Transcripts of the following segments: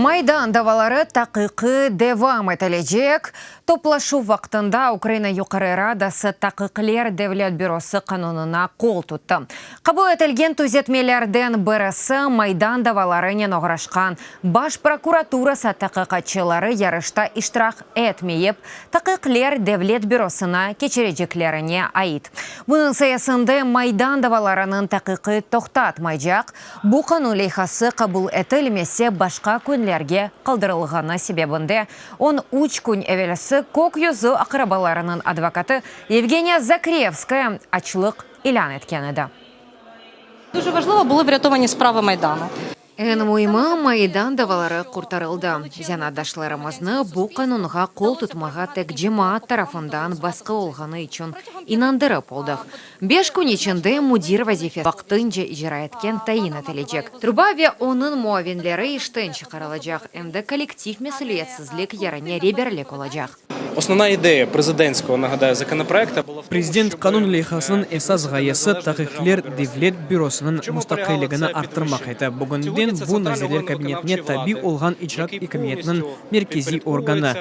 Maydan davaları taqiqi devam etilecek. Toplaşuv vaqtında Ukraina Yuqarı Radası Taqiqler devlet bürosı qanunına qol tuttı. Qabul etilgen tüzetmelerden birisi Maydan davalarınen oğraşqan Baş prokuraturası taqiqatçıları yarışta iştirak etmeyip, Taqiqler devlet bürosına keçireceklerine ait. Bunıñ sayesinde Maydan davalarınıñ taqiqi toqtatmaycaq, Bu qanun leyhası qabul etilmese, başqa künlerge qaldırılğanı sebebinde 13 kün evelsi Kök yüzü aqrabalarınıñ advokatı Yevgeniya Zakrevskaya açlıq ilân etken edi. Дуже важливо, були врятовані справи Майдану. Eñ müimi, Maydan davaları qurtarıldı. Zenaatdaşlarımıznı bu qanunğa qol tutmağa tek cemaat tarafından basqı olğanı içün inandırıp oldıq. Beş kün içinde müdir vazifesini vaqtınca icra etken tayin etilecek. Truba ve onıñ muavinleri işten çıqarılacaq, endi kollektiv mesüliyetsizlik yerine reberlik olacaq. Osnovna ideya prezidentskogo, nagadayu, zakonoproekta bula v tomu, Prezident qanun leyhasınıñ esas ğayesi Taqiqler devlet bürosınıñ mustaqilligini arttırmaq edi. Bugünden bu Nazirler Kabinetine tabi olğan icra akimiyetiniñ merkeziy organı.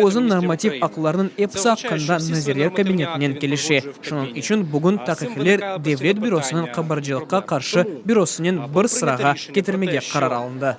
Özüniñ normativ aqlarınıñ episi aqqında Nazirler Kabinetinen kelişe. Şunıñ içün bugün Taqiqler devlet bürosınıñ qabarcılıqqa qarşı bürosınen bir sırağa ketirmege qarar alındı.